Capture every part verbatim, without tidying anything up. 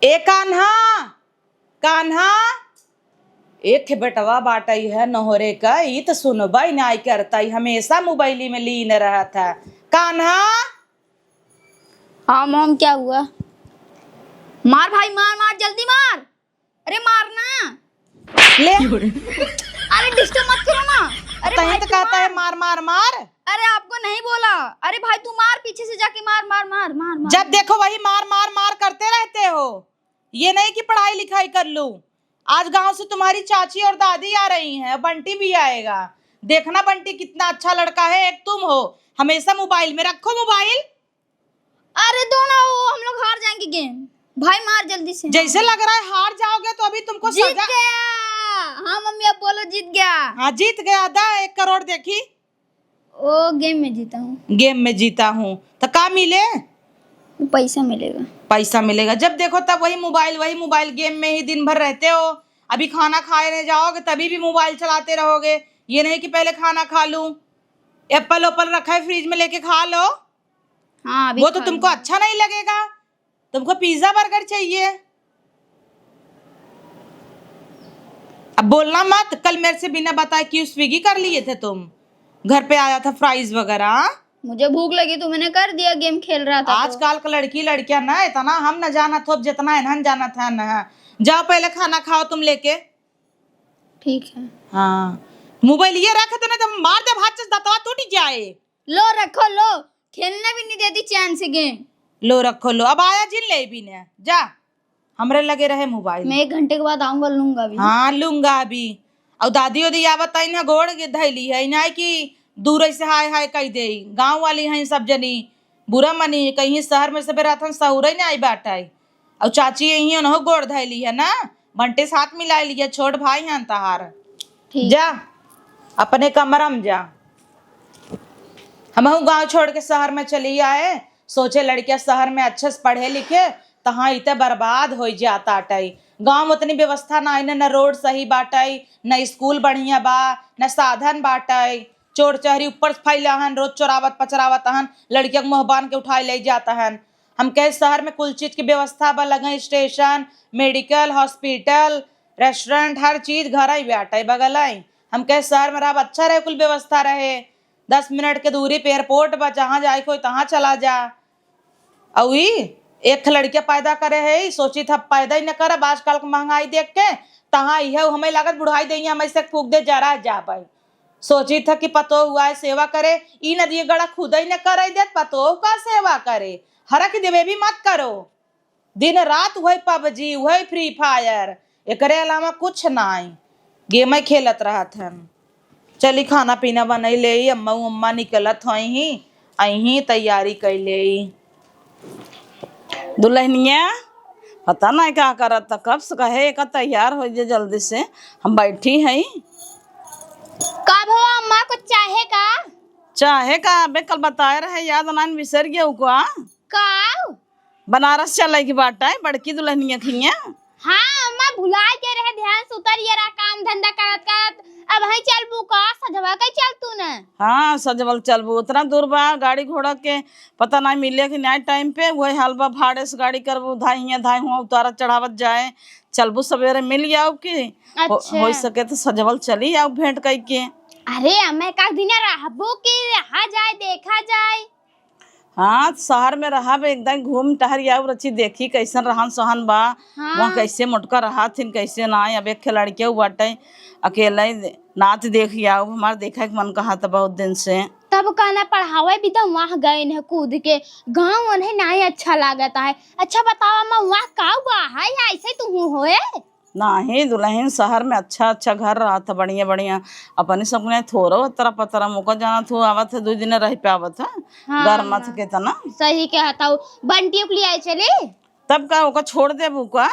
ए कान्हा, कान्हा, एक ठे बेटवा बाटइ है नोहरे का, ई त सुनबइ नाई करतइ, हमेसा मोबाइली में लीन रहत है। कान्हा। हाँ मॉम, क्या हुआ? मार भाई, मार, मार, जल्दी मार। अरे मार ना। ले। अरे डिस्टर्ब मत करो ना। अरे तहीं भाई, तो तू कहता है मार। मार, मार, मार। अरे आपको नहीं बोला। अरे भाई तू मार, पीछे से जाके मार, मार, मार, मार, मार। जब देखो वही मार, मार, मार करते रहते हो। ये नहीं कि पढ़ाई लिखाई कर लूं। आज गांव से तुम्हारी चाची और दादी आ रही हैं, बंटी भी आएगा। देखना बंटी कितना अच्छा लड़का है, एक तुम हो, हमेसा मोबाइल में रखो मोबाइल। अरे दो ना, वो हम लोग हार जाएंगे गेम। भाई मार जल्दी से। जैसे लग रहा है हार जाओगे तो अभी तुमको जीत सजा गया। हाँ मम्मी, अब बोलो जीत गया। हाँ जीत गया, दा एक करोड़ देखी। ओ गेम में जीता हूँ। गेम में जीता हूँ तो का मिले? पैसा मिलेगा। पैसा मिलेगा, जब देखो तब वही मोबाइल, वही मोबाइल, गेम में ही दिन भर रहते हो। अभी खाना खाने जाओगे तभी भी मोबाइल चलाते रहोगे। ये नहीं कि पहले खाना खा लूं, एप्पल ओप्पल रखा है फ्रिज में, लेके खा लो। हाँ अभी वो तो खा तुमको लूंगा। अच्छा नहीं लगेगा, तुमको पिज्जा बर्गर चाहिए। अब बोलना मत, कल मेरे से बिना बताए क्यों स्विगी कर लिए थे तुम? घर पे आया था फ्राइज वगैरह, हाँ? मुझे भूख लगी तो मैंने कर दिया, गेम खेल रहा था तो। आजकल का लड़की लड़कियां ना इतना हम न जानत हो जितना इन्हन जानत है ना। जाओ पहले खाना खाओ तुम लेके। ठीक है। हाँ, मोबाइल ये रख दो, नहीं तो मार दे भात से दतवा टूट जाए। लो रखो लो, खेलने भी नहीं देती चैन से गेम। लो रखो लो, अब आया जिन ले भी ने जा। हमरे लगे रहे मोबाइल। मैं एक घंटे के बाद आऊंगा, लूंगा भी। हाँ, लूंगा भी। और दादी ओदी आवत आई ना, गोड़ के धैली है ना कि दूर से हाय हाय कह दे। गाँव वाली हैं सब जनी, बुरा मनी कहीं शहर में सबे रहतन सहूरे ना आई बाटाई। और चाची यही उन्हों गोड़ धैली है ना, बंटे साथ मिला लिया, छोट भाई हैं तहार। ठीक। जा अपने कमरा में जा। हमहू गांव छोड़ के शहर में चली आए, सोचे लड़किया शहर में अच्छे से पढ़े लिखे, तहाँ इते बर्बाद होइ जात आटई। गांव में उतनी व्यवस्था ना है, न रोड सही बाटई, न स्कूल बढ़िया बा, न साधन बाटई। चोर चहरी ऊपर से फैला हन, रोज चोरावत पचरावत हन, लड़किया के मुंह बांध के उठाए ले जात हन। हम कहे शहर में कुल चीज की व्यवस्था बा, लगे स्टेशन, मेडिकल, हॉस्पिटल, रेस्टोरेंट, हर चीज घर ही बाटई, बगल ही। हम कहे शहर में रहब अच्छा रहे, कुल व्यवस्था रहे। दस मिनट के दूरी पे एयरपोर्ट बा, जहाँ जाए के होई तहाँ चला जा। अउ ई एक लड़किया पैदा करे है, ई सोचित ह पैदा ही न करब, आजकल के महंगाई देख के, तहाँ इहे हमें लागत बुढ़ाई देइया, हमें से फूक दे जरा जाबे। सोचित ह कि पतोह हुआ है सेवा करे, ई नदिया गड़ा खुद ही न करे देत, पतोह का सेवा करे, हरक देवे भी मत करो। दिन रात वही पबजी, वही फ्री फायर, एकरे अलावा कुछ नाई, गेमे खेलत रहत हन। चली खाना पीना बनई लेई, अम्मा उम्मा निकलत होइहीं, अइहीं तैयारी कई लेई। दुल्हनिया, पता नाई का करत, त कब से कहे एका तैयार होइ जे जल्दी से, हम बैठी हई। का भवा अम्मा, कुछ चाहे का? चाहे का? अबे कल बताए रहे, याद नाई, बिसर गया का? का? बनारस चले के बाटे बड़की दुल्हनिया खिया। हाँ अम्मा, भुलाइ के रहे, ध्यान से उतर ये रहा काम धंधा करत करत। अबहीं चलबू का? सजवा के चल तू न। हाँ, सजवल चलबू, उतना दूर बा, गाड़ी घोड़ा के पता नाई मिले कि नाई टाइम पे। वही हाल बा, भाड़े से गाड़ी करबू, धाई हियाँ धाई हुआँ उतारत चढ़ावत जाए। चलबू सवेरे मिल जाओ कि हो, अच्छा। होइ सके तो सजवल चली आओ भेंट कई के। अरे अम्मा, एक आध दिन रहबू कि रहा जाए, देखा जाए। हाँ, शहर में रहब, एकदम घूम टहर आउब, रची देखी कैसन रहन सहन बा, हाँ। वहाँ कैसे मोटका रहत हिन, कैसे नाई। अब एक लड़के बाटे, अकेले नाच देख आउब, हमार देखे के मन कहत बहुत दिन से। तब का ना पढ़ावे भी तो वहाँ गए न कूद के, गाँव उन्हें नाई अच्छा लागत है। अच्छा बतावा, मैं वहाँ का हुआ है, ऐसे तू हूँ होए? नाही दुल्हन, शहर में अच्छा अच्छा घर रहत ह, बढ़िया बढ़िया। अपने सब ने थोरो अतरा पतरा मौका जानत हो, आवत है, दुइ दिन रह पे आवत है। हाँ, घर मत हाँ। के तना। सही कहत हऊ। बंटियों के लिए आए चले? तब का ओका छोड़ देबू का?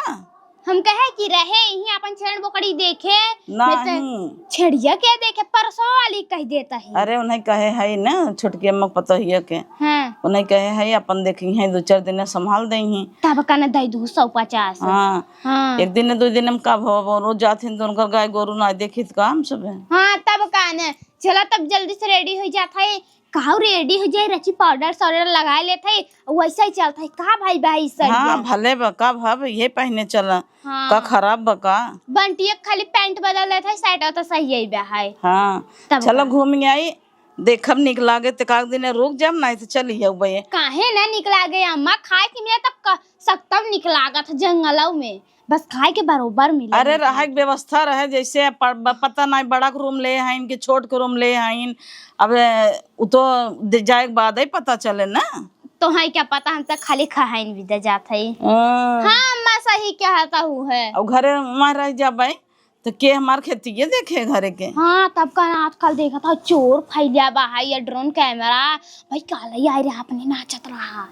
हम कहे कि रहे यहीं अपन छेड़ बोकड़ी देखे, नहीं तो नहीं। छेड़िया के देखे, परसों वाली कह देता है। अरे उन्हें कहे है ना, छोटकी अम्मा के पतोहिया के। हाँ। उन्हें कहे है अपन देखी है, दो चार दिन संभाल दे ही। तब का न दई दू सौ पचास। हाँ। हाँ। एक दिन दुइ दिन में का भवा, रोज जात हिन तो उनकर गाय गोरू ना देखी तो काम सब है। हाँ, तब का न। चला तब जल्दी से रेडी हो जात है, काहू ready हो जाए, रची powder सौडर लगाए लेत है, वैसे ही चलत है। का भाई, भाई सर हाँ, भले बा, का भाव ये पहने चला, हाँ। का खराब बा का? बंटिया खाली pant बदल लेत है, shirt तो सही है बा है। हाँ, तब चलो का? घूम आई, देखब निक लागे त का दिन रुक जाब, नहीं तो चली जाऊ बे। काहे ना निक लागे अम्मा, खाए के मिले तब क-, सकतब निक लागत है जंगलऊ में। बस खाए के बरोबर मिले। अरे, रहे के व्यवस्था रहे, जैसे प-, ब-, पता नहीं, बड़ा के room ले हईन कि छोट के room ले हईन। अब, ए, उ तो दे जाए के बाद ही पता चले ना। तो है क्या पता, हम तो खाली खाइन भी दे जात है। हाँ। हाँ, अम्मा सही कहता हूँ है। और घरे में रह जाबे, तो के हमार खेतिये देखे घरे के? हाँ, तब का ना आजकल देखत हो, चोर फैलिया बा है, ये drone camera, भाई, काला ही आए रे, अपने नाचत रहा।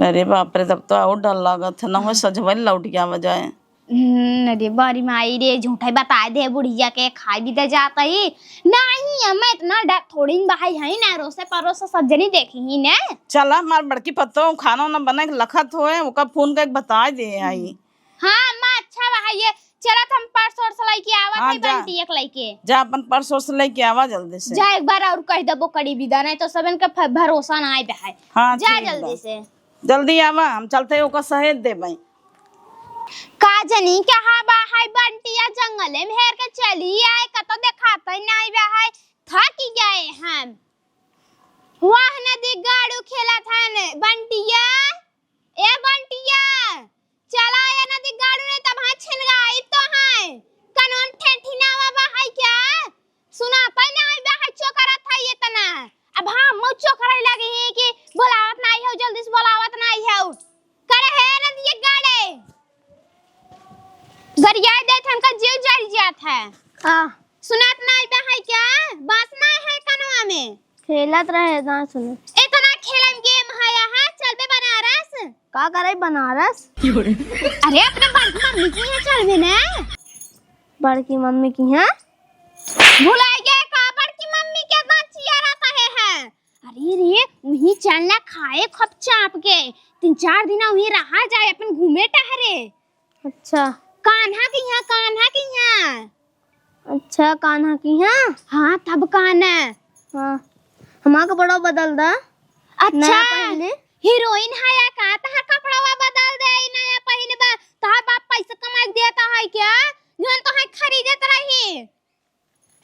अरे बाप रे, तब तो और डर लागत है, ना हो सजवल लौट गया बजाए। हम्म, अरे बड़ी माई रे, झूठा ही बताए दे बुढ़िया के, खाई भी दे जात ही। नहीं, हमें इतना डर थोड़ी न बहाई है ना, रोसे परोसे सब जनी देखी ही ने। चला, हमार बड़की पतोह खाना वाना बना के लखत होए, ओका फोन करके बताए दे आई। हाँ, अम्मा, अच्छा बहाई है। चलत हम पर्स वर्स लेके आवत हाँ, है, जा। बंटी एक लेके। जा, अपन पर्स वर्स लेके आवा जल्दी से। जा, एक बार और कह देबो कड़ी विदा, नहीं तो सबन का फ-, भरोसा ना आए बहाई। हाँ, जा ठीक जल्दी बा। से। जल्दी आवा, हम चलते हैं, ओका सहेज देबे। का जनी कहाँ बा है बंटिया, जंगले में हेर के चली आए, कतो देखात ही नाई बा है, थक गए हम। वाह नदी गाड़ू खेलत हन, बंटिया, ए बंटिया, चला ए नदी गाड़ू, नहीं तब हाँ छिनगाई तो है, कनून ठेठी ना बा है क्या? सुनात ही नाई बा है, चोकरत है इतना। अब हाँ, मऊ चोकरे लगी ही कि बोलावत नाई हो, जल्दी से बोलावत नाई हो। करे हे नदिया गाड़े। गरिया देत हमका जीव जल जात है। आ। सुनात नाई बा है क्या? बांस नाई है कनवा में। खेलत रहे, ना सुने। इतना खेलन game है यहाँ, चलबे बनारस। का करे बनारस? अरे अपने बड़की मम्मी की यहाँ चलबे ना। बड़की मम्मी की यहाँ? भुलाए गए का बड़की मम्मी के दांत चिया रहता है, है? अरे रे, वहीं चलना खाए खूब चाप के, तीन चार दिन वहीं रहा जाए, अपन घूमे टहरे। अच्छा। कान्हा के यहाँ, कान्हा के यहाँ। अच्छा, कान्हा के यहाँ? हाँ, तब कान्हा। हाँ, हमार कपड़ा बदल दा। अच्छा, नया पहन ले। हीरोइन है या का? तहार कपड़वा बदल दे, नया पहिनबा। तहार बाप पैसा कमा के देता है क्या? जौन तोहे खरीदत रही।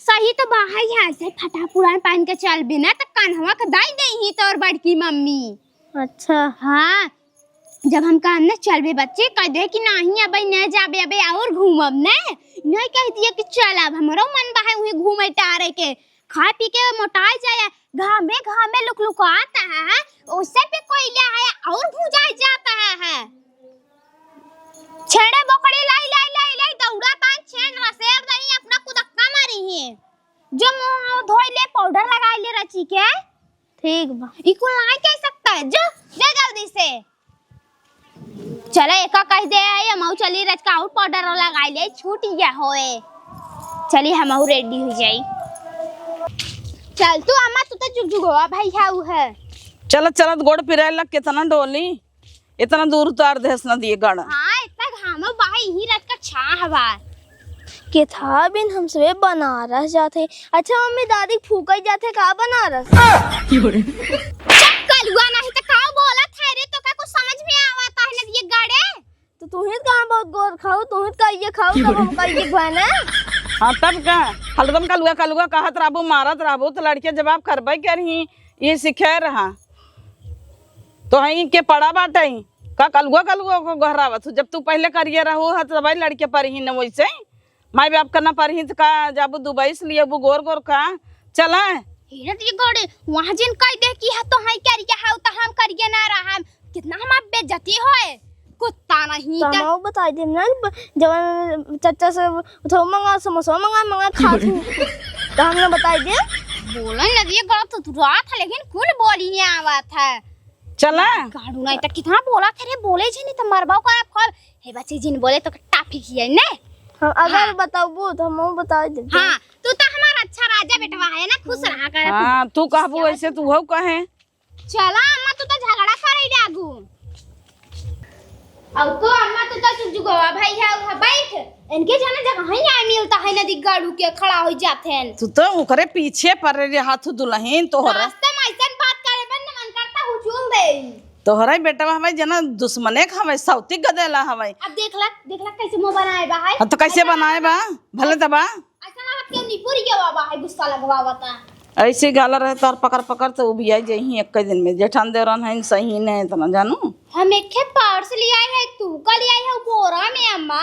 सही तो बा है, ऐसे फटा पुरान पहन के चलबे ना, त कान्हवा के दाई देही तोर बड़की मम्मी। अच्छा। हाँ, जब हम कहब ना, "चलबे बच्चे," कह दे कि, "नहीं, अबे न जाबे, अबे और घूमब ने।" नहीं कह दिए कि, "चल, अब हमरो मन बा है उहे घूमे टहरे के, खा पी के मोटाई जाए, घामे घामे लुकलुकात है, उससे पे कोयला है और भुजाई जाता है।" छेड़े बोकड़ी लाई, लाई, लाई, लाई, दौड़ा तान छेड़ रसेर दही, अपना कुदक्का मारी है। जो मुंह धोई ले, powder लगाई ले रची के। ठीक बा। ई कुल नाई कह सकता है, जो, जो जल्दी से। चला, एका कह दे, ये मऊ चली रच का और powder लगाई ले, छूट गया होए। चली, हम और ready हो जाई। चल तू अम्मा, तू तो जुगजुगवा भाई हाउ है। चलत चलत गोड़ पिराए लग, कितना डोली। इतना दूर उतार देस नदिया गाड़ा। हाँ, इतना घामो बा, यही रात का छाह बा। केथा बिन हम सबे बनारस जात है। अच्छा मम्मी, दादी फूकई जात है का बनारस? चुप कलुआ, नहीं तो का बोलत है रे, तो का कुछ समझ में आवत है नदिया गाड़े? तो तू ही कहाँ बहुत गोर खाऊ, तू ही का ये खाऊ, तब हम का ये खाए ना। हाँ, तब का? हरदम कलुआ, कलुआ कहत रहबू, मारत रहबू, तो लड़के जवाब करबे करही, ये सिखाए रहा। तो हई के पड़ा बाटई, का कलुआ कलुआ को गोहरावत हो? जब तू पहले करिए रहू ह, तब लड़के परिही न वैसे। माई बाप का ना परिही त का जाबू दुबई से लिए गोर गोर का? चला। हे ना ये गोड़े, वहाँ जिन कह दे कि ह तो हई करिए हाउ त हम करिए ना रहम। कितना हमार बेइज्जती होए। कुत्ता नहीं तो त। हम बताई देम ना, ब-, जवन चच्चा से उठो मंगा, समोसा मंगा, मंगा खा तू। तो हम ना बताई देम। बोलन लगी, गलत तो तू रात है, लेकिन कुल बोली नहीं आवत है। चला। गाड़ू नहीं तो कितना बोला थे रे, बोले जी नहीं तो मरबाओ करब कल। हे बच्चे जिन बोले तो टाफी किए ने। हम अगर हाँ। बताबू तो हम बताई देम। हाँ, तू तो हमारा अच्छा राजा बेटवा है ना, खुश रहा कर। हाँ, तू कहबू ऐसे तू हो कहे। चला अम्मा, तू तो झगड़ा करे लागू। अब तो अम्मा, तू तो चुप जुगवा भाई है, उहाँ बैठ। इनके जाने जगह ही नहीं मिलता है, नदी गाड़ू के खड़ा हो जाते हैं। तू तो ओकरे पीछे पड़े रे हाथ दुल्हन तोहरा। रास्ते में ऐसन तोहरा ही बेटवा हवे जना दुश्मने के हवे, सौती गदेला हवे। अब देख ला, देख ला कैसे मुंह बनाए बा है। हाँ, तो कैसे बनाए बा? भले तो बा। ऐसा ना केहू निपुर गवा बा है, गुस्सा लगवावता। ऐसे गाला रहे तोर पकड़ पकड़ तो उबिया जही एक दिन में। जेठान देवरन है सही नहीं इतना जानू। हम एक पार्स ले आए हैं, तू का ले आई है बोरा में अम्मा?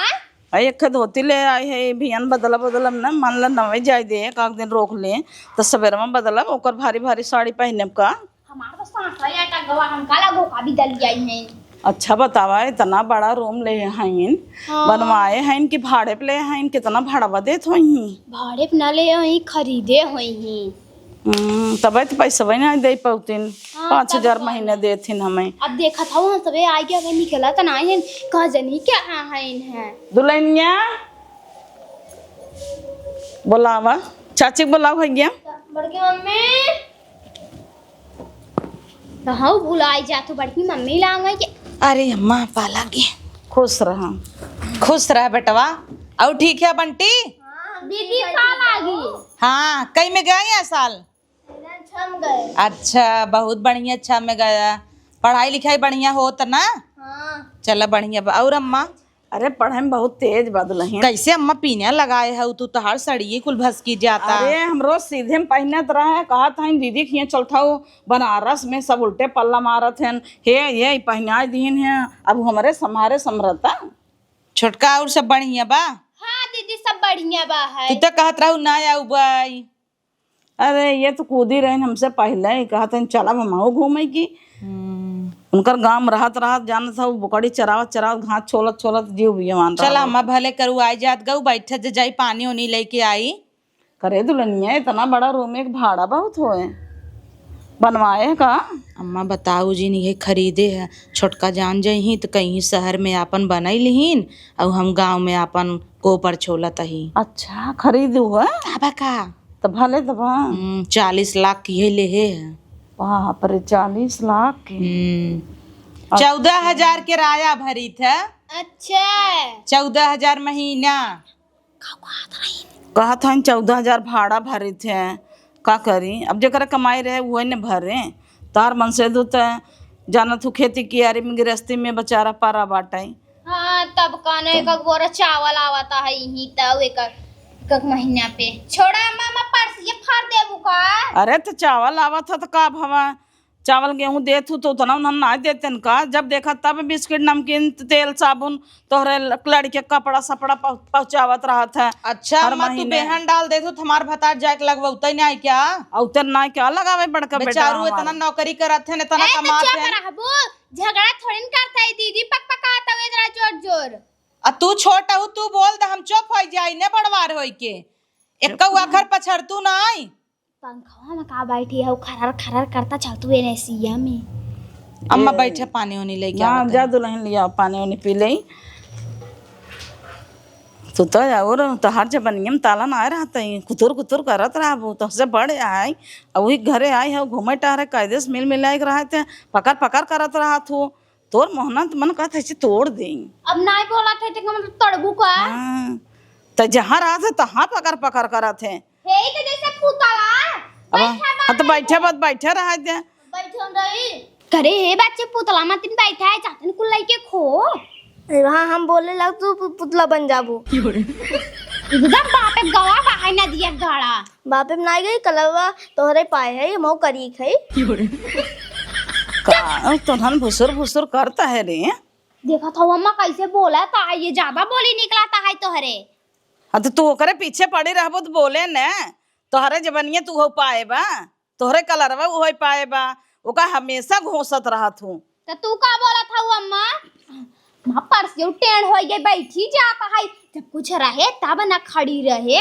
आ, एक धोती ले आई है, बिहान बदलब बदलब ना, मान ला नवे जाए दे, एक आध दिन रोक ले, तो सवेरे में बदलब, ओकर भारी भारी साड़ी पहनब का। हमार तो सांस है अटक गवा, हम काला घोखा भी दल गई हैं। अच्छा बतावा, इतना बड़ा रूम ले हईन, हाँ। बनवाए हईन कि भाड़े पे ले हईन, कितना भाड़वा देत होई? भाड़े पे ना ले हई, खरीदे होई। हम्म, तबे तो पैसवे ना दे पौतिन। हाँ, पाँच हजार तब का। महीने देथिन हमें। अब देखत हूँ, हम सबे आगे अगर निकला तो ना है, कह जनी क्या हाँ है, है। दुल्हनिया, बोलावा, चाची के बोलाओ भैया। बड़की मम्मी। तो हाँ, भुलाई जा तू बड़की मम्मी लांगे के। अरे अम्मा, पाला के। खुश रहा। खुश रह बेटवा। और ठीक है बंटी? दीदी का लागी? हाँ, कई में गया ये साल? छम गए। अच्छा, बहुत बढ़िया, छम में गया। पढ़ाई लिखाई बढ़िया होत ना? हाँ। चला बढ़िया बा। और अम्मा? अरे पढ़े में बहुत तेज बा दुल्हन। कैसे अम्मा पीनिया लगाए है तू, तोहार सड़िए कुल भसकी जाता। अरे हम रोज सीधे में पहनत रहे, कहत हईन दीदी के हियां चलत हऊ बनारस में, सब उल्टे पल्ला मारत हन। हे ये पहनाए दीन है, अब हमरे सम्हारे समरता। छोटका और सब बढ़िया बा? हाँ दीदी सब बढ़िया बा है। तू तो कहत रहू ना आऊ बाई। अरे ये तो कूदी रहन हमसे पहले ही, कहत हन चलब हमहू घूमे की। हम्म। उनकर गांव में रहत रहत जानत हऊ, बोकड़ी चरावत चरावत घास छोलत छोलत जीव बियवान चला रहल। अम्मा भले करू आई जात गऊ, बैठे जे जाई पानी ओनी लेके आई। करे दुल्हनिया, इतना बड़ा रूम एक भाड़ा बहुत होए, बनवाए का? अम्मा बताऊ जिन, ये खरीदे है, छोटका जान जइही तो कहीं शहर में आपन बनाई लिहीन, और हम गांव में आपन कोपर छोलत ही। अच्छा खरीदू है? तब का? तो भले तो बा। हम्म, चालीस लाख की है ले है। बाप रे, चालीस लाख के। हम्म। अच्छा। चौदह हजार किराया भरी थे। अच्छा। चौदह हजार महीना। कहत हन चौदह हजार भाड़ा भरी थे। का करी, अब जेकरा कमाई रहे उहे ने भरे। तार मन से दू ते जानत हूँ खेती कियारी में गृहस्थी में बेचारा पारा बाटे। हाँ, तब का ना एक एक बोरा चावल आवता है यहीं त एक एक महीना पे। छोड़ा मामा, परसिए फाड़ देबू का? अरे तो चावल आवत है तो का भवा, चावल गेहूं देत हूँ तो उतना उन्हन ना देते न का? जब देखा तब बिस्किट नमकीन तेल साबुन तोहरे ल-, लड़के कपड़ा सपड़ा पह-, पहुँचावत रहत है। अच्छा हर अम्मा, तू महीने। बेहन डाल देत हो तो हमार भतार जाए के लगवा उतई नहीं क्या? अउते ना क्या लगावे बड़का बेटा बेचारू हमार। इतना नौकरी करत है, इतना ए, तो कमात चुप है। रहबू, झगड़ा थोड़ी न करता है दीदी, पक पकाता हुए जरा जोर जोर। आ तू छोट हऊ, तू बोल दे, हम चुप हो जाई ने बड़वार होई के। एक चुप ना। अखर पछड़तू नाई। पंखवा में का बैठी है, खरर खरर करता चलतू एनएसिया में। अम्मा ए, बैठे, पानी ओनी लेके ना, आवत जा है। दुल्हन लिया, पानी ओनी पी ले। तू तो और तोहार जबनिया में ताला ना रहत है, कुतुर कुतुर करत रहबू, तोहसे बड़े आए, अब वही घरे आए है, घूमे टहरे, कायदे से मिल मिलाए के रहत है, पकड़ पकड़ करत रहत हो, तोर मोहना त मन कहत है, तोड़ दे। अब नाई बोलत है, तेका मतलब तड़बू का? हाँ, त जहाँ रहत है, तहाँ पकड़ पकड़ करत है। हे, ई तो जैसे पुतला। अब बैठा हाँ, तो बा। बैठे बात बैठे रह दे। बैठे हम रही। करे हे बच्चे, पुतला मतिन बैठा है, जातन कुल लइके खो। हाँ, हम बोले लग तू पु-, पुतला बन जाबू। एकदम बापे गवा बहाई ना दिया गाड़ा। बापे में ना गई, कलवा तोहरे पाए है, मऊ करी खाई। का तोहन भुसुर भुसुर करता है रे? देखत हऊ अम्मा कैसे बोलत है, ये ज्यादा बोली निकलत है तोहरे। हाँ, तो तू ओकरे पीछे पड़ी रहबू तो बोले न, तोहरे जबनिया तू हो पाए बा, तोहरे कलरवा उ हो पाए बा, ओका हमेशा घोंसत रहत हूँ। तो तू का बोलत हऊ अम्मा? माँ परसियो टेढ़ हो गई, बैठी जात है, जब कुछ रहे तब ना खड़ी रहे।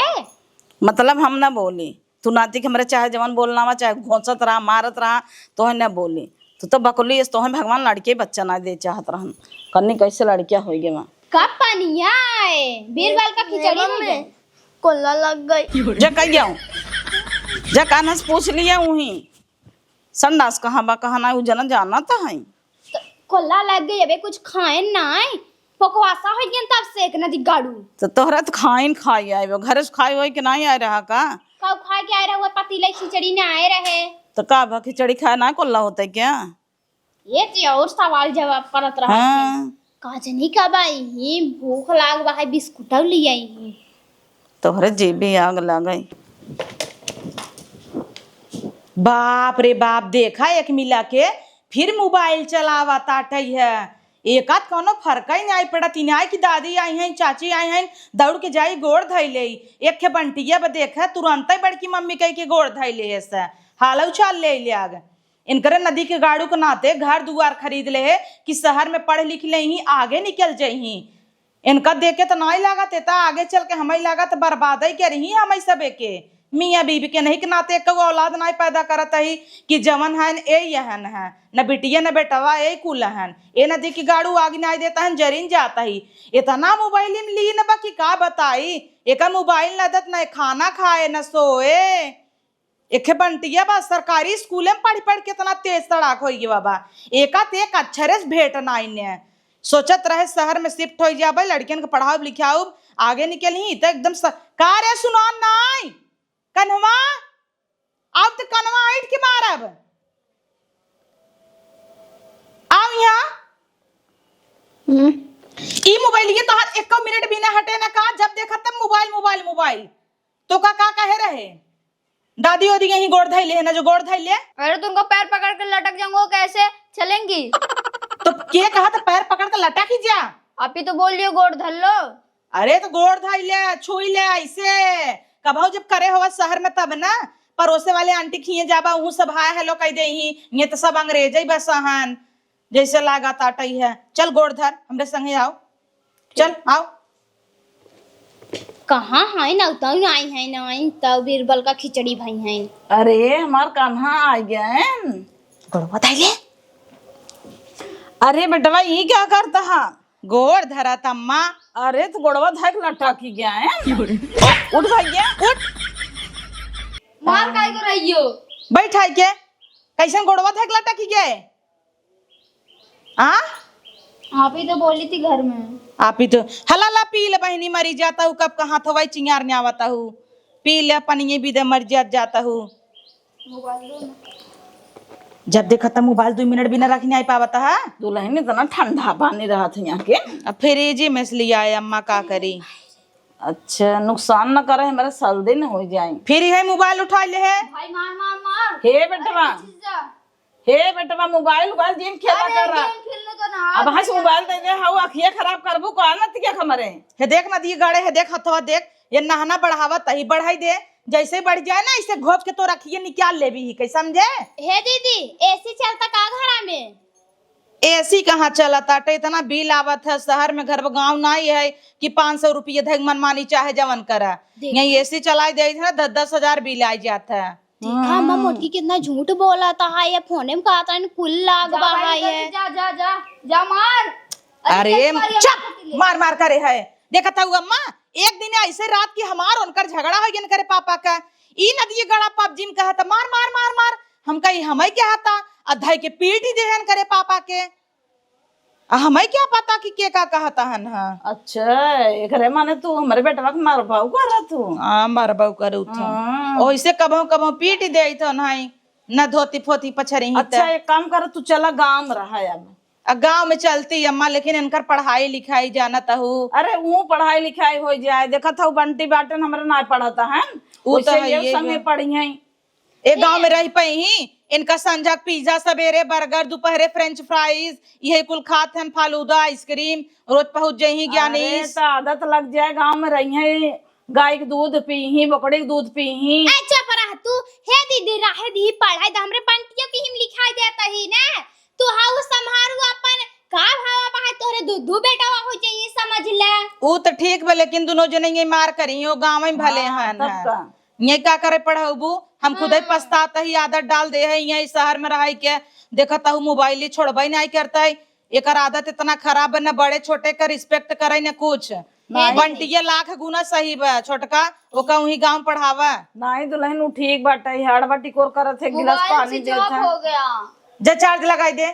मतलब हम ना बोली, तू नाती के हमरे चाहे जवन बोलना वा, चाहे घोंसत रहा, मारत रहा, तोहे न बोली। तू तो बकुली एस, तोहे भगवान लड़के बच्चा ना दे चाहत रहन। कन्नी कैसे लड़किया होई गे वा। का पनिया है? बीरबल का खिचड़ी ए, हो मम्मी, गई। कोल्ला लग गई। जा कह जाऊं, जा कान्हा से पूछ लिया उही। संडास कहाँ बा, कहाँ ना, उ जना जाना तो है। त-, कोल्ला लग गई, अबे कुछ खाए ना है। पकवासा हो गया तब से एक नदी गाड़ू। तो तोहरा तो खाइन खाई आए बा, घरे से खाई होई के नहीं आए रहा का? कब खा के आए रहे, वो पतीले खिचड़ी में आए रहे। तो का भा खिचड़ी खाए ना कोल्ला होता है क्या? ये तो और सवाल जवाब करत रहा है। हाँ। का जनी का बा, यही भूख लाग बा, है बिस्कुटौ ले आई है। तोहरे जेबे आग लागई। बाप रे बाप, देखा एक मिला के फिर मोबाइल चलावा ताटई है। एकात कौनो फर्क ही नाई पड़त, इनाई की दादी आई हैं, चाची आई हैं, दौड़ के जाई गोड़ धई लेई। एक खे बंटिया बा देखा, तुरंतै बड़की मम्मी कही के गोड़ धई ले है से। हालौ चाल ले ले आग। इनकरे नदी के गाड़ू के नाते घर दुआर खरीद ले है कि शहर में पढ़ लिख लेही, आगे निकल जइही। इनका देखे त नाई लागत, एता आगे चल के हमई लागत बर्बादई करिही हमई सबे के। मियाँ बीबी के नहीं के नाते एको औलाद नाई पैदा करत ही कि जवन हन ए यहन है, न बिटिया न बेटवा ए कुल हन। ए नदी के गाड़ू आग नाई देत हन, जरिन जात ही। इतना मोबाइल में लीन बा कि का बताई, एका मोबाइल न देत न खाना खाए न सोए। एखे बंटिया बा, सरकारी स्कूले में पढ़ पढ़ के इतना तेज तड़ाक होइ गवा बा। एका ते एक अक्षरे से भेंट नाई ने। सोचत रहे शहर में शिफ्ट होइ जाबे, लड़कियन के पढ़ाउब लिखाउब, आगे निकलही, त एकदम स-, का रे सुनान नाई? कन्हवा, अब त कन्हवा ऐंठ के मारब। आव यहाँ। हम्म। ई मोबाइलिया तोहार एको मिनट भी ना हटे ना का, जब देखा तब मोबाइल, मोबाइल, मोबाइल। तो का, का कहे रहे? दादी ओदी यहीं गोड़ धइले है ना, जो गोड़ धइले। अरे, तो उनका पैर पकड़ के लटक जाऊंगा, कैसे चलेंगी? तो के कहा था पैर पकड़ के लटक ही जा? आप ही तो बोल लियो गोड़ धर लो। अरे, तो गोड़ धइले, छुई ले ऐसे। कबहू जब करे होवा शहर में तब ना, परोसे वाले आंटी खिए जाबा, उहू सब हाय हेलो कह दे ही। ये तो सब अंग्रेज ही बस हन। जैसे लागा ताटई है। चल गोड़ धर, हमरे संगे आओ। चल, आओ। कहाँ हैं ना, उतऊ ना आई हैं ना, आई तऊ बीरबल का खिचड़ी भई हैं। अरे, हमार कान्हा आ गए। गोड़वा धइले। अरे बेटवा, ई क्या करता है? गोड़ धरत अम्मा। अरे, तो गोड़वा धइक लटकी गया है। उठ भैया, उठ। मार काहे को रही हो? बैठाई के। कैसन गोड़वा धइक लटकी गए? आ? आप ही तो बोली थी घर में। आप ही तो, हला ला पी ले बहिनी, मरी जाता हूँ, कब कहाँ थवाई चिंगार ने आवता हूँ। पी ले पनिये भी दे, मर जात जाता हूँ। मोबाइल दो ना। जब देखा तब मोबाइल दो मिनट बिना रख नहीं पावता है। दुल्हन इतना ठंडा पानी रहत है यहाँ के। अब फ्रिज में से लिया है, अम्मा का करी। अच्छा, नुकसान न करे, हमारे सर्दी न हो जाए। फिर यही मोबाइल उठा ले है। भाई मार, मार, मार। हे बेटवा। अरे, खींच जा। हे बेटवा, मोबाइल, मोबाइल गेम खेला अरे, कर रहा। गेम खेलने दो ना, अब हंस खेलने मोबाइल दो। दे दे, हाउ अखिया खराब करबू का न तिया हमरे। हे देख नदी गड़े, हे देख हथवा देख, ये नहना बढ़ावत ही, बढ़ाई दे, जैसे बढ़ जाए ना, ऐसे घोप के तो रखिए, निकाल लेबी ही, कई समझे? हे दीदी, एसी चलता का घरा में? एसी कहाँ चलत आटे, इतना बिल आवत है शहर में, घर गाँव नाई है कि पाँच सौ रुपये धक मनमानी चाहे जवन करा। देख। यहीं एसी चलाई दे है ना, दस दस हजार बिल आई जात है। देखा, अम्मा हाँ। मोटकी कितना झूठ बोलत है, ये फोने में कहत है, कुल लाग जा बा भाई, है। जा, जा, जा, जा मार। अरे अरे, चल, मार, चुप, मार, मार करे है। देखत हऊ अम्मा, एक दिन ऐसे रात की हमार उनकर झगड़ा हो गया करे पापा का। ई नदिये गड़ा पबजी में कहत, "मार, मार, मार, मार।" हम कही, "हमई क्या हता?" अधाई के पीट ही देहन करे पापा के। आ हमई क्या पता कि के का कहत हन, हाँ। अच्छा, एकरे माने तू हमरे बेटवा के मारबाऊ करत हूँ। हाँ, मारबाऊ करू था। हाँ। ओइसे कबहू कबहू पीट ही देइत हन, हाई। न धोती फोती पछरी ही अच्छा, त। एक काम कर, तू चला गाँव में रहा अब। आ गाँव में चलती अम्मा, लेकिन इनकर पढ़ाई लिखाई जानत हू। अरे, ऊ पढ़ाई लिखाई हो जाए, देखत हऊ बंटी बाटन हमरे ना पढ़त हन, ऊ तो वैसे है ये ये संगे बा। पढ़ी हैं। ए गाँव में रह पई ही, इनका संझा के पिज्जा, सवेरे बर्गर, दोपहरे फ्रेंच फ्राइज, यही कुल खात हन, फालूदा, आइसक्रीम, रोज पहुँच जइही अरे, ज्ञानीश। तो आदत लग जाए, गाँव में रही हैं, गाय के दूध पी ही, बकरी के दूध पी ही। ए, चुप रह तू। हे दीदी, रहे दी, पढ़ाई तो हमरे बंटिया की हिम लिखाई देता ही ना। तू हाउ संभारू अपन, का भावा बा है तोहरे दू दू बेटवा हो जाइए, समझ ले। ऊ तो ठीक बा, लेकिन दुनो जने ये मार करी, यो गाँव में भले हाँ, हन तब है। का? ये का करे पढ़ाऊबू? हम खुदे हाँ। पछतात ही, आदत डाल दे है, यही शहर में रह के देखत हूँ, मोबाइल ही छोड़बे नहीं करता है। एकर आदत इतना खराब है, न बड़े छोटे का रिस्पेक्ट करे, न कुछ। नहीं। बंटिया लाख गुना सही बा, छोटका ओका उही गाँव पढ़ावा। नहीं दुल्हन, उ ठीक बाटे, हड़बा टिकोर करत है, गिलास मोबाइल पानी स्विच देत ऑफ है। हो गया। जा चार्ज लगाई दे।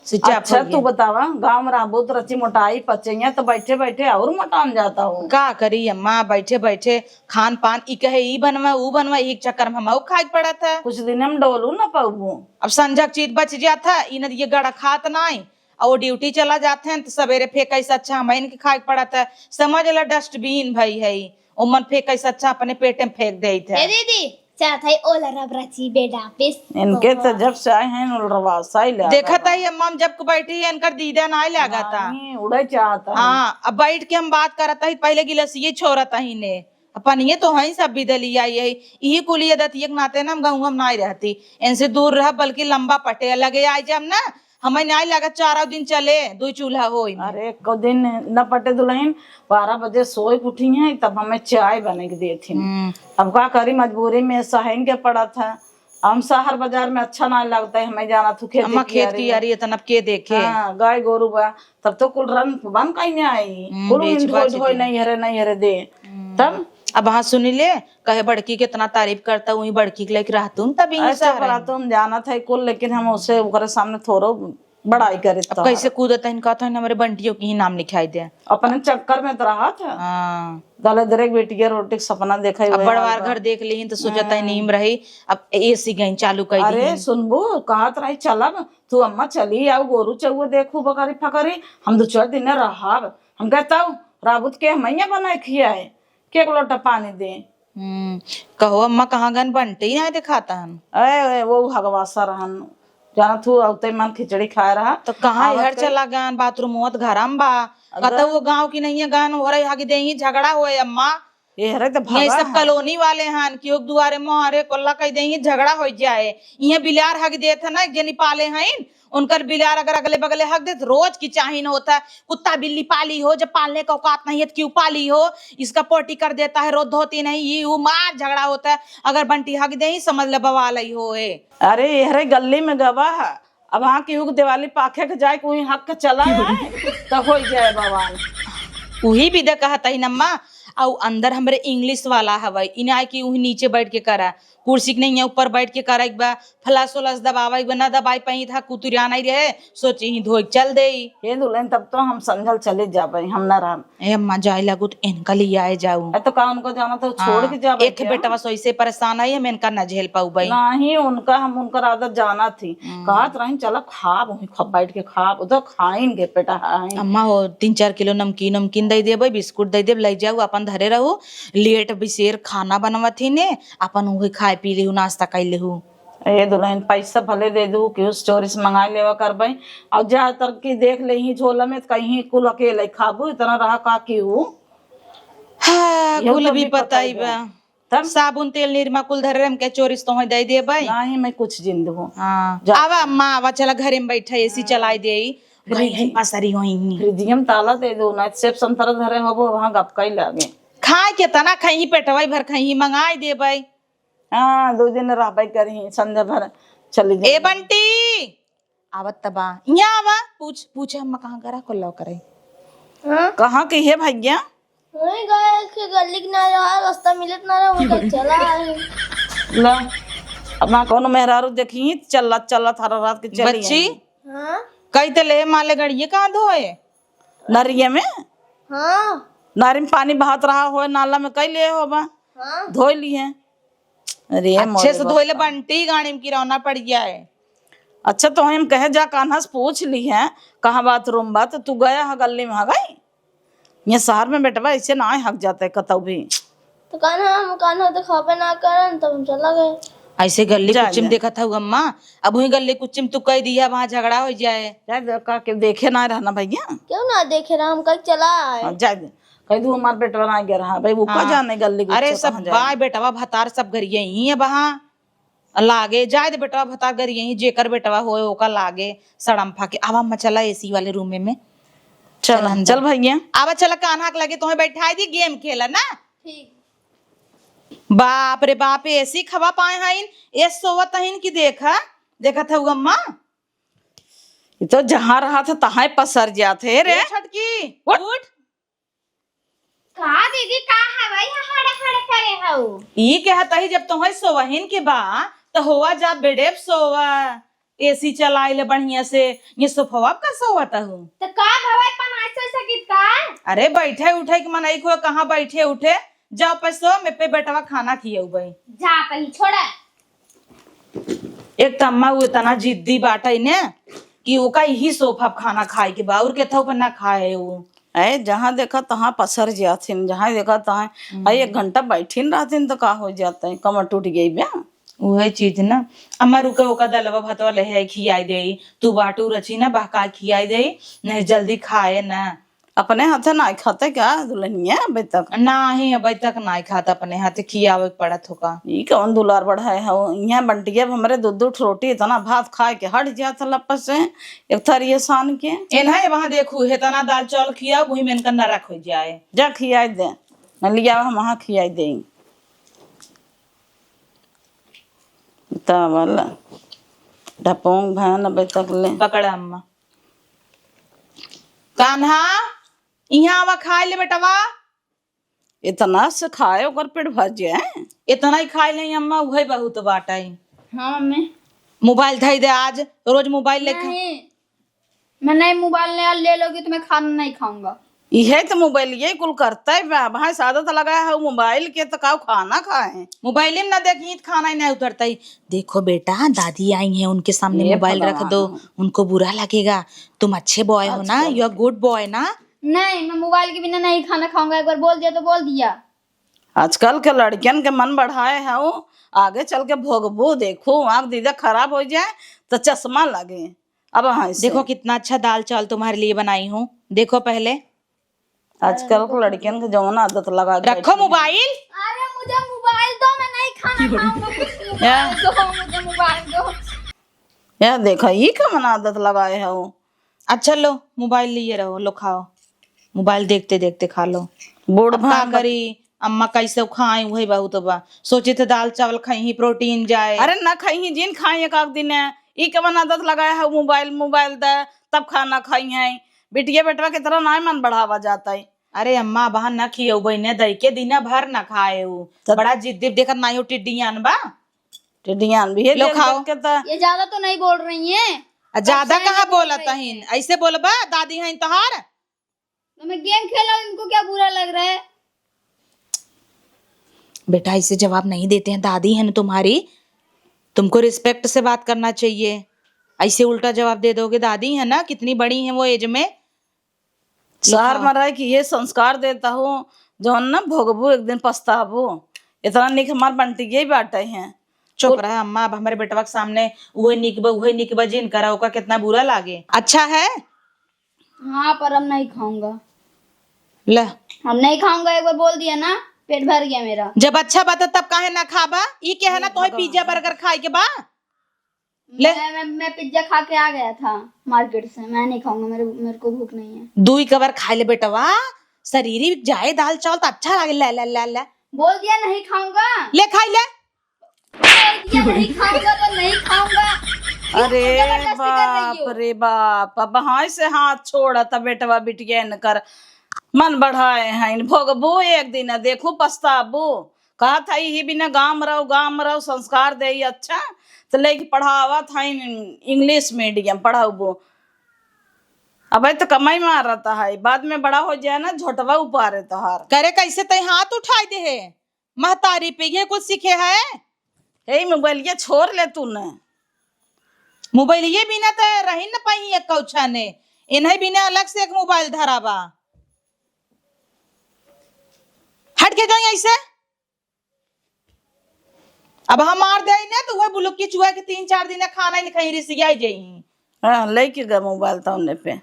सिच्चा अच्छा, फरिया। तू बतावा, गाँव में रहबो तो रची मोटाई पचैया, तो बैठे बैठे और मोटान जाता हो। का करी अम्मा, बैठे बैठे खान पान, ई कहे ई बनवा, ऊ बनवा, ई चक्कर में हमहू खाए के पड़त है। कुछ दिन हम डोलू न पाऊबू। अब संझा के चीज बच जात है, ई न ये गड़ा खात नाई, और वो ड्यूटी चला जात हैं, तो सवेरे फेंकै से अच्छा हमइन के खाए के पड़त है। समझ ला, डस्टबिन भई है, ओमन फेंकै से अच्छा अपने पेटे में फेंक देत है। ए दीदी, चाहत है ओला रब रची बेडा पे। इनके तो जब से आए हैं, ओला रवा साई ले देखत है अम्मा, हम जब को बैठी है, इनकर दीदा नाई लागत है। नहीं, उड़े चाहत है। हाँ, अब बैठ के हम बात करत है, पहले गिलसिये छोड़त है ने। अपन ये तो हैं सब बिदलिया, यही, यही कुलिया दतिये के नाते ना हम गहुआ में नाई रहती। इनसे दूर रह, बल्कि लंबा पटे लगे आए जब ना, हमें नाई लगा चारों दिन चले, दो चूल्हा होई में। अरे, एको दिन न पटे दुल्हन, बारह बजे सोए के उठी हैं, तब हमें चाय बने के देत हैं। हम्म। अब का करी, मजबूरी में सहन के पड़त है। हम शहर बाजार में अच्छा ना लगता है, हमें जाना तू खेती अम्मा, खेत कियारी की में। यारी इतना अब के देखे? हाँ, गाय गोरू बा, तब तो कुल रन बन कहीं आई, हम्म, कुल बेच धोई बाच धोई दिया। नहीं हरे, नहीं हरे दे। हम्म। तब अब हाँ सुनी ले, कहे बड़की कितना तारीफ करता, वही बड़की के लेके रहतू न तब यहीं ऐसे शहर पर में। तो हम जानत है कुल, लेकिन हम उसे ओकरे सामने थोड़ो बड़ाई करे अब तो। कैसे कूदत है, कहत है हमरे बंटियों की ही नाम लिखाई दे। अपने चक्कर में तो रहत है। हाँ। दले दरेक बेटिया रोटी के सपना देखे अब हुए बड़वार हाल बा। घर देख ली तो सोचत है हाँ। नीम रही, अब एसी गई चालू कर अरे दी। सुनबू, कहत रही चलब, तू अम्मा चली आओ, गोरू चौवा देखू बकरी फकरी, हम दो चार दिन रहब। हम कहता हूँ, राबुत के हमैया बनाए खियाए, के एक लोटा पानी दे। हम्म, कहो अम्मा कहाँ गन, बंटी ना दिखाता हन। ए, ए, वो हगवासा रहन, जाना तू अवते मन खिचड़ी खाए रहा। तो कहाँ आवत हर के चला गन, बाथरूम होत घरम बा। अगर कतौ वो गाँव की नहीं है गन, ओरे हग देही झगड़ा होए अम्मा। ये हरे तो ये भगा सब है। कॉलोनी वाले हन कि ओक दुआरे मोहरे कोल्ला कह देही झगड़ा हो जाए। ये बिलार हग देत है ना, एक जनी पाले हईन, उनकर बिलार अगर अगले बगले हग देत, रोज की चाहिन होता है, कुत्ता बिल्ली पाली हो, जब पालने का औकात नहीं है तो क्यों पाली हो? इसका पोटी कर देता है, रोज धोती नहीं, ये वो मार झगड़ा होता है। अगर बंटी हग देही, समझ ले बवाल ही होए। अरे, एहरे गल्ली में गवा है, अब हाँ केहू के दिवाली पाखे के जाए, कोई हक के चला आए, तो हो जाए बवाल। उही बिदा कहत ही नम्मा, अउ अंदर हमरे इंग्लिश वाला हवै, इनाय कि उही नीचे बैठ के करा, कुर्सी के नहीं है, ऊपर बैठ के करा, एक बार फ्लश उलश दबावा, एक बार ना दबाई पाई था, कुतुरिया नहीं रहे, सोची ही धोई चल देई। हे दुल्हन, तब तो हम संझल चले जाबे, हम ना रहम। ए अम्मा, जाए लागू तो इनका लिए आए जाऊ। ए, तो का उनको जाना तो छोड़ हाँ, के जाबे एक क्या? बेटवा सो ऐसे परेशान है, हम इनका ना झेल पाऊ भाई। नहीं, उनका हम, उनकर आदत जाना थी। हम्म। कहत रही, "चला खाब, वहीं खाब, बैठ के खाब।" वो तो खाएंगे, बेटा, खाएंगे। अम्मा हो, तीन चार किलो नमकीन, नमकीन दे देबे, बिस्कुट दे देबे, ले जाऊ, अपन धरे रहू। लेट बिसेर खाना बनवत ही ने, अपन उहे खाए पी लेहू, नाश्ता कर लेहू। ए दुल्हन, पैसा भले दे दू, केहू से चोरी से मंगाई लेवा करबे। और जा तर की देख ले ही झोला में, कहीं कुल अकेले खाबू, इतना रहा का केहू। हाँ, इहो कुल तो भी विपत पता ही आई बा। बा। तब? साबुन, तेल, निरमा कुल धरे हम के चोरी से तोहे दे देबे। नहीं, मैं कुछ जिन दू। हाँ। जा। आवा अम्मा, आवा, चला घरे में बैठा, एसी हाँ। चलाई देई। फ्रिज-, गई है पसरी होई। फ्रिजिया में ताला दे दो, ना सेब संतरा धरे होबो, वहाँ गपकई लागे। खाए के तना खइही, पेटवा भर खइही, मंगाई देबे। हाँ, दो दिन रहबे करही, संझा भर चली ए जाई। बंटी, आवत त बा। यहाँ आवा, पूछ, पूछ अम्मा कहाँ करा, कोल्ला करे। हाँ? कहाँ के है भैया? वहीं गए के गली के ना रहा, रास्ता मिलत ना रहा, वो तो चला आए। ला, अपना कौनो मेहरारू देखी, चलत, चलत हर रात के चली बच्ची? आई। हाँ? कई ते ले माले गड़िए कहाँ धोए? नरिये में? हाँ। नारी में पानी बहत रहा होए, नाला में कई ले होबा? हाँ। धोई लिए। अरे, अच्छे मोरे से धोई ले बापा। बंटी, गाड़ी में किरौना पड़ गया है। अच्छा, तो हम कहे जा कान्हा से पूछ ली है, कहाँ बाथरूम बा, तो तू गया है गली में, हाँ गई? ये शहर में बेटवा ऐसे ना हक जाते कतौ भी। तो कान्हा, हम कान्हा दिखावे ना करन, तब हम चला गए। ऐसे गली जा, कुच्ची में जा। देखत हऊ अम्मा, अब वही गली कुच्ची में तू कह दिया, वहाँ झगड़ा हो जाए। जा, जा, का के देखे ना रहना भैया। क्यों ना देखे रहा, हम कल चला आए। हाँ, जा, जा। कह दू हमार बेटवा ना गया रहा, भाई, वो का हाँ। जाने गली अरे, कुच्ची सब कहाँ जाए। बाय बेटवा भतार सब घर यही है वहाँ। लागे, जाए दे बेटवा भतार घर यहीं, जेकर बेटवा होए, ओका लागे, सड़म्फा के। आवा अम्मा, चला एसी वाले रूम में। चल, चल अंदर। चल भैया। आवा, चला कान्हा के लगे, तोहे बैठाई दी, गेम खेला ना। ठीक। बाप रे बाप, एसी खवा पाए हईन, ए सोवत हईन कि देखा, देखत हऊ अम्मा? ये तो जहाँ रहा था, तहाँ पसर जात है रे। ए छोटकी, उठ। उठ। का दीदी, का हवाई हड़े हड़े करे हऊ? ई कहत ही, जब तोहई सोवहिन के बा, त होवा जा बेडे पे सोवा। एसी चलाइ ले बढ़िया से, ये सोफवा पर सोवत हूँ। तो का भवा, अपन ऐसे ऐसे गीत का? अरे, बैठे उठे के मन आई को, कहाँ बैठे उठे? जाओ पे सो, मैं पे बेटवा खाना खियउबे। जा पहले छोड़ा। एक त अम्मा उ इतना जिद्दी बाटे ने कि ओका यही सोफा पे खाना खाए के बा, और केथो पे ना खाए उ। ए, जहाँ देखा तहाँ पसर जाथिन, जहाँ देखा तहाँ। हम्म। आ, एक घंटा बैठिन रहथिन तो का हो जाता है, कमर टूट गई बा। उहे चीज ना, अम्मा रुका ओका दलवा भतवा ले है खियाई देई, तू बाटू रची ना बहका खियाई देई, नहीं जल्दी खाए ना। अपने हाथे नाई खाते का दुल्हनिया अबे तक? नाही, अबे तक नाई खात अपने हाथे, खियावे के पड़त होका। ई कौन दुलार बढ़ाए हो? इहाँ बंटिया अब हमरे दू दू ठो रोटी इतना भात खाए के हट जात लपस से, एक थरिये सान के। एन्हा ये वहाँ देखू, हेतना दाल चावल खियाओ, वही में इनका नरक हो जाए। जा खियाई दे, न लिया हम वहाँ खियाई दे। तब वाला ढपोंग भैन अबे तक ले। पकड़ अम्मा। कान्हा, इहाँ आवा, खाए ले बेटवा। इतना से खाए ओकर पेट भर जाए। इतना ही खाए ले अम्मा, उहे बहुत बाटे। हाँ मम्मी। मोबाइल धई दे आज, रोज मोबाइल लेके। नहीं, मैं नहीं, मोबाइल नहीं, ले लोगी तो मैं खाना नहीं खाऊंगा। इहे तो मोबाइल ये कुल करता है बा, भाई आदत लगाए है मोबाइल के, तो काऊ खाना खाए? मोबाइल में ना देखी तो खाना ही नहीं उतरता ही। देखो बेटा, दादी आई हैं, उनके सामने ये मोबाइल रख दो, भगवान। उनको बुरा लगेगा। तुम अच्छे बॉय हो ना, आजकल यू आर गुड बॉय ना। नहीं, मैं मोबाइल के बिना नहीं खाना खाऊंगा, एक बार बोल दिया तो बोल दिया। आजकल के लड़कियन के मन बढ़ाए है वो, आगे चल के भोगबू, देखू आँख दीदा खराब हो जाए तो चश्मा लगे। अब हाँ से। देखो कितना अच्छा दाल चावल तुम्हारे लिए बनाई हूँ, देखो पहले। आजकल के लड़कियन के जौन आदत लगा के रखो बैठी है। मोबाइल। अरे मुझे मोबाइल दो, मैं नहीं खाना खाऊंगा, कुछ मोबाइल दो, मुझे मोबाइल दो। या देखा, ई कवन आदत लगाए है वो। अच्छा लो, मोबाइल लिए रहो, लो खाओ, मोबाइल देखते देखते खा लो। बूढ़ अब का भान बत- करी, अम्मा कैसे खाए, वही बहुत बा। सोचे थे दाल चावल खाई ही, प्रोटीन जाए। अरे ना खाई ही, जिन खाई एक आध दिन है। ई कवन आदत लगाए है, मोबाइल, मोबाइल दे, तब खाना खाई है। बिटिया बेटवा के तरह नाय मन बढ़ावा जाता है। अरे अम्मा, बहन ना खियउबे ने, दई के दिना भर ना खाए उ। तब बड़ा जिद्दी देखत नाई हो, टिड्डियान बा। टिड्डियान भी है लो देख खाओ। देख के त। ये ज्यादा तो नहीं बोल रही हैं। आ, ज्यादा कहाँ बोलत हईन? ऐसे बोलबा, दादी हईन तोहार। तो मैं गेम खेला, इनको क्या बुरा लग रहा है? बेटा, ऐसे जवाब नहीं देते हैं, दादी है ना तुम्हारी, तुमको रिस्पेक्ट से बात करना चाहिए। ऐसे उल्टा जवाब दे दोगे, दादी है ना, कितनी बड़ी हैं वो एज में। शहर में रह के ये संस्कार देता हो, जौन ना भोगबू, एक दिन पछताबू। इतना निक हमार बंटिये बाटे हैं। चुप रह अम्मा, अब हमरे बेटवा के सामने उहे निक बा, उहे निक बा, जिन करा, ओका कितना बुरा लागे। अच्छा है? हाँ, पर अब नहीं खाऊंगा। ले। अब नहीं खाऊंगा, एक बार बोल दिया ना, पेट भर गया मेरा। जब अच्छा बात है तब काहे ना खाबा? ई के है ना, तोहे पिज्जा बर्गर खाए के बा? ले। मैं, मैं, मैं पिज्जा खा के आ गया था मार्केट से, मैं नहीं खाऊंगा, मेरे, मेरे को भूख नहीं है। दुई कवर खाए ले बेटवा, शरीर जाए दाल चावल तो अच्छा लागे। ले, ले, ले, ले। बोल दिया नहीं खाऊंगा। ले खाई ले। बोल दिया नहीं खाऊंगा तो नहीं खाऊंगा। क्यों अरे जबरदस्ती कर रही हो? बाप रे बाप, अब हाय से हाथ छोड़ा था बेटवा बिटिया इनकर। मन बढ़ाए हैं, भोगबू एक दिन, देखू पछताबू। कहत है, "इही बिना गाँव में रहो, गाँव में रहो, संस्कार देई अच्छा।" तो लेके पढ़ावत है इंग्लिश मीडियम पढ़ाउबो। अबे तो कमाई मारत है, बाद में बड़ा हो जाए ना, झोटवा उपारे तोहार। करे कैसे तै हाथ उठाई दे है महतारी पे, ये कुछ सीखे है? ए, मोबाइलिया छोड़ ले तू न। मोबाइलिये बिना तो रही न पाई एक कौछा ने, इन्हें बिना अलग से एक मोबाइल धराबा। हट के जाओ यहीं से। अब हम मार दे ना तो वह बुलुक की चुहा के तीन चार दिन खाना ही नहीं खाई, रिसियाई जाई। हाँ, लेके गए मोबाइल तो उन्हें पे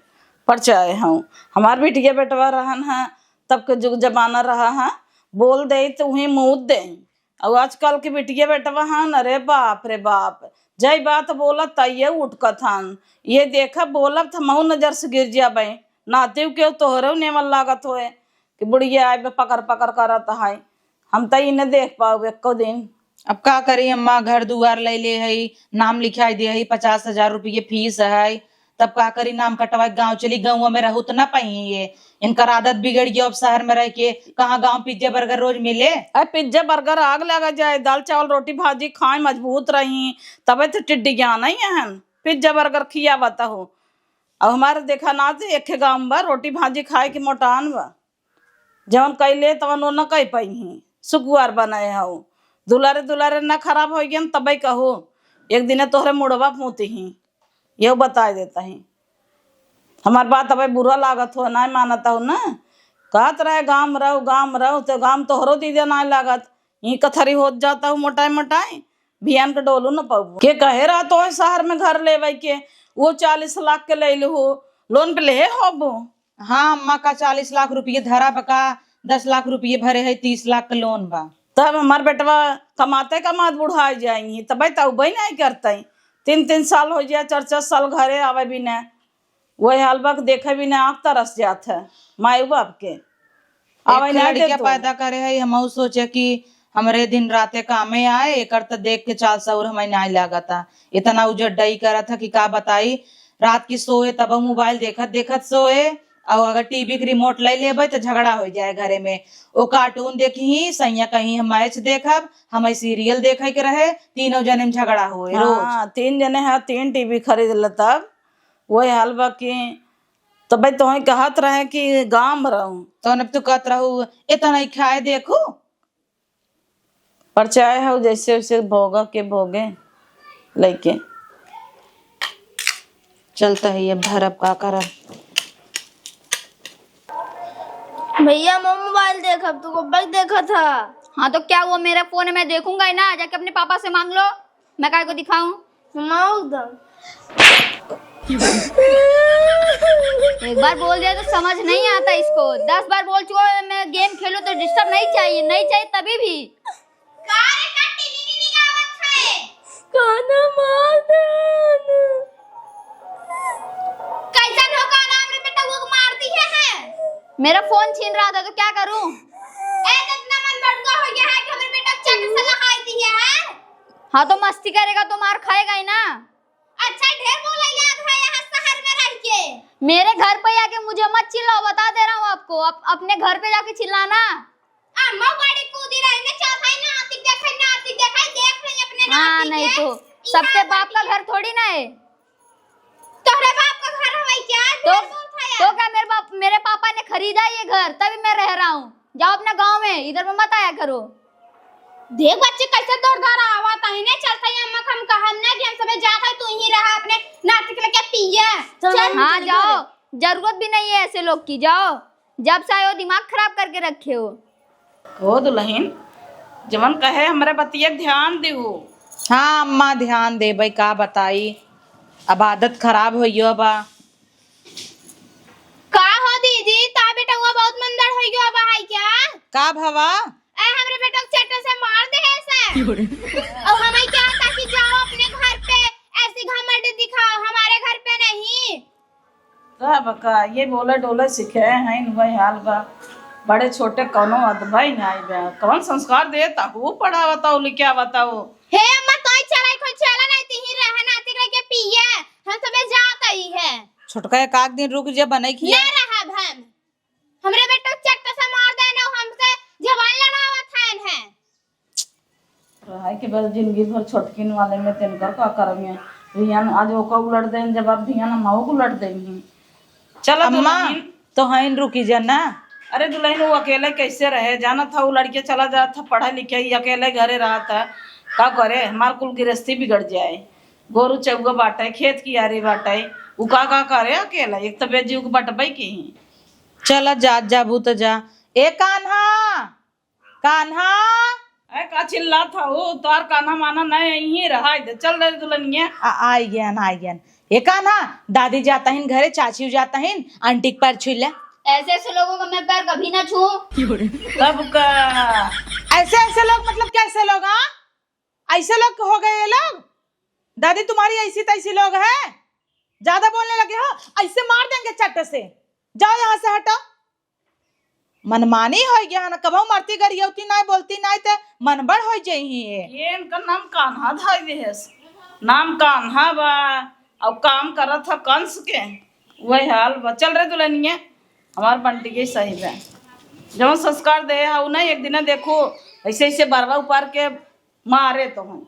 परचाए हूँ। हमार बिटिया बेटवा रहन है, तब के जुग जमाना रहा है, बोल दे तो वहीं मूद दे। और आजकल के बिटिया बेटवा हन, अरे बाप रे बाप, जय बात बोला तइये उठकत हन। ये देखा बोलब त हमहू नजर से गिर जाबे, नातिव के तोहरो नेवन लागत होए कि बुढ़िया आए बे पकड़ पकड़ करत है। हम त ई न देख पाउब एको दिन। अब का करी अम्मा, घर दुआर ले ले है, नाम लिखाई दे है, पचास हजार रुपये फीस है, तब का करी, नाम कटवा के गाँव चली, गाँव में रहू त ना पाई ये। इनकर आदत बिगड़ गई, अब शहर में रह के कहाँ गाँव पिज्जा बर्गर रोज मिले? अरे पिज्जा बर्गर आग लगा जाए, दाल चावल रोटी भाजी खाए मजबूत रही, तबे तो टिड्डी ज्ञान ही हन। पिज्जा बर्गर खियावत हो। अब हमारे देखा ना जे एक गाँव बा, रोटी भाजी खाए के मोटान बा। जवन कइले तवन वो न कइ पइहीं। सुकुवार बनाए हऊ। दुलारे दुलारे न खराब होइ गयन तबे कहू। एक दिने तोहरे मुड़वा फूटी ही। यहू बताए देता ही। हमार बात अबे बुरा लागत हो, नाय मानत हो ना। कहत रहे गाँव रहो, गाँव रहो, तो गाँव तोहरो दीदे नाय लागत। ई कथरी होत जात हो मोटाई मोटाई, बिहान के डोलू न पाऊ। के कहे रहत हो शहर में घर लेवे के, वो चालीस लाख के ले लू, लोन पे ले होबो। हाँ अम्मा, का चालीस लाख रुपये धरा बा का, दस लाख रुपये भरे है, तीस लाख का लोन बा। तब हमार बेटवा कमाते कमात बुढ़ाई जाएंगी, तबे तो उबे नहीं करते। तीन तीन साल हो जाए, चार चार साल घरे आवे भी न, वही हाल बा कि देखे भी न, आँख तरस जात है माई बाप के। आवे एक नहीं लड़किया देत हो। पैदा करे है, हमहू सोचे कि हमरे दिन राते कामे आए, एकर त देख के चाल सौर हमें नाई लागता। इतना उजड्डई करत है कि का बताई। रात की सोए तब मोबाइल देखत देखत सोए, और अगर टीवी के रिमोट ले लेबे तो झगड़ा हो जाए घरे में। वो कार्टून देखी, सैया कहीं हम मैच देखब, हमें सीरियल देखे के रहे, तीनों जने में झगड़ा होए रोज। हाँ, तीन जने हैं, तीन टीवी खरीद ले तब। वही हाल बा कि तबे तोहें कहत रहे कि गाँव में रहूं। तौन अब तू कहत रहू, "इतना ही खाए देखू।" परचाए हऊ जैसे वैसे भोग के भोगे लइके। चलता है अब धरब का करब। भैया, मैं मोबाइल देखब, तू कब तक देखत ह? हाँ तो क्या हुआ, मेरा फोन है, मैं देखूंगा ही ना, जाके अपने पापा से मांग लो। मैं काय को दिखाऊं? सुनाओ एकदम। एक बार बोल दिया तो समझ नहीं आता इसको, दस बार बोल चुका हूँ, मैं गेम खेलूं तो डिस्टर्ब नहीं चाहिए, नहीं चाहिए तभी भी। का रे, का टीवी वीवी गावत है? गाना मार दे। कैसन हो गाना, हमरे बेटा वो मार दिए है। मेरा फोन छीन रहा था तो क्या करूं? ए, तो इतना मन बड़ुआ हो गया है कि हमरे बेटा चट से लहाई दिए है। हाँ, तो मस्ती करेगा तो मार खाएगा ही ना। अच्छा, ढेर बोला याद है यहाँ शहर में रह के। मेरे घर पे आके मुझे मत चिल्लाओ, बता दे रहा हूँ आपको। अप-, अपने घर पे जाके चिल्लाना। अम्मा बड़ी कूदी रही ने, चौथाई नाती देखे, नाती देखे, देख रही अपने हाँ, नाती नहीं के। तो सबके बाप का घर थोड़ी ना है। तोहरे बाप का घर हवाई क्या? तो, ढेर बोलता है। तो क्या मेरे बाप, मेरे पापा ने खरीदा ये घर, तभी मैं रह रहा हूँ। जाओ अपना गाँव में, इधर में मत आया करो। देख बच्चे कैसे दौड़ दौड़ आवा, तही ने चलता है अम्मा, हम कहम ना कि हम सबे जात है, तू ही रहा अपने नाती के लेके पिए। चल। हाँ, जाओ, जरूरत भी नहीं है ऐसे लोग की, जाओ। जब से आए हो दिमाग खराब करके रखे हो। हो दुल्हन, जवन कहे हमरे बतिया ध्यान देहु। हाँ अम्मा, ध्यान देबै, का बताई, अब आदत खराब होइयो बा। का हो दीदी, ता बेटवा बहुत मंदर होइयो बा है क्या? का भवा? ए, हमरे बेटा के चट्टे से मार दे है से। और हमें क्या था कि जाओ अपने घर पे ऐसी घमंड दिखाओ, हमारे घर पे नहीं। तब का, ये बोले डोले सीखे हैं, वही हाल बा। बड़े छोटे कौनो अदबा ही नाई बा। कौन संस्कार देता हो, पढ़ावता हो, लिखावता हो? हे अम्मा, तोय चलाई खोई चला नहीं, तिही रहा नाती के लेके पिए। हम सबे जात आई है। छोटका एक आध दिन रुक जा, बने खिया। ना रहब हम। हमरे बेटा चट्ट से मार देने, हमसे जबान लड़ावत हैं। रहे के बस जिंदगी भर छोटकिन वाले में, तेनकर का करम है। भियान आज ओका उलट देन, जब आप भियान माऊ को उलट देन ही। चलो अम्मा, दुल्हन। तो हईन रुकी जा ना। अरे दुल्हन, वो अकेले कैसे रहे? जाना था वो लड़के चला जात था पढ़े लिखे, ही अकेले घरे रहा था। का करे, हमार कुल गिरस्ती बिगड़ जाए। गोरू चौगा बाटे, खेत कियारी बाटे, उ का का करे अकेला? एक तो बेजी उ बटबई की ही। चला जा, जाबू तो जा। ए कान्हा, कान्हा। ए, का चिल्लात हऊ? तोहार कान्हा माना नहीं, यहीं रहा, इधर चल रहे दुल्हनिया। आ, आई गयन, आई गयन। ए कान्हा, दादी जाता हिन घरे, चाची जाता हिन, आंटी के पैर छुई ले। ऐसे ऐसे लोगों का मैं पैर कभी ना छूऊं। तब का? ऐसे ऐसे लोग मतलब कैसे लोग, हाँ? ऐसे लोग हो गए ये लोग। दादी तुम्हारी ऐसी तैसी लोग है, ज्यादा बोलने लगे हो, ऐसे मार देंगे चट्ट से। जाओ यहाँ से हटो। मनमानी हो गया है ना, कबहू मरती गरियौती नाय बोलती नाय ते मनबड़ हो जाई है। ये इनका नाम कान्हा धाई दे है, नाम कान्हा बा, और काम करत है कंस के, वही हाल बा। चल रे दुल्हनिया, हमार बंटी के सही बा, जौन संस्कार दे है ना, एक दिन देखो ऐसे ऐसे बरवा उपार के मारे तो हम।